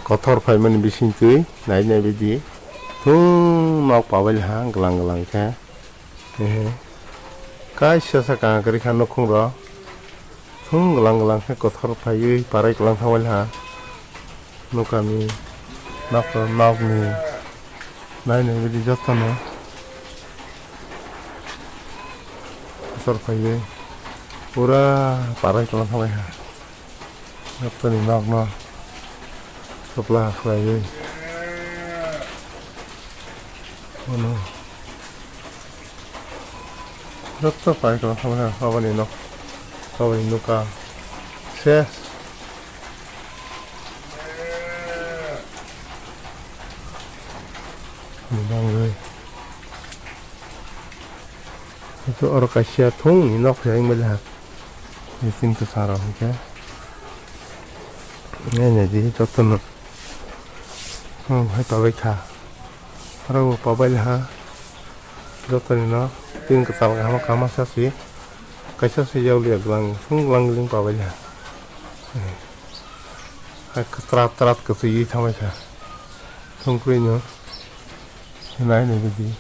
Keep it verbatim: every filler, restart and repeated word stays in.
Kothor phaimani bisingtwi nai nai bidi thung nok pabaili ha glang glang khe. Ehe. Kaisa sa kanga kwrwi kha nukhung rok. Thung glang glang khe kothor phaiwi parai kwlang thangbaili ha. Nukani nok, nokni nai nai bidi jotono kothor phaiwi pura parai kwlang thangbai ha. Jottoni nokno supla khlaiwi. Bono jotto pai kwlwng kha, aboni nok, aboni nuka ses. Bangwi. Ito oro kaisa thung ni nok se wngmani ha. Ni tin kwchang rok hwnkhe. Nai nai di joto no. Hmm, hai pabai kha. Oro bo pabai ha. Joto ni no tin kwchang kaham kaham sa si. Kaisa se yag liya glang, thung glang gling pabai ha. Hai trat trat kwchwi thangbai kha. Thung kwrwi no. Nai nai bidi.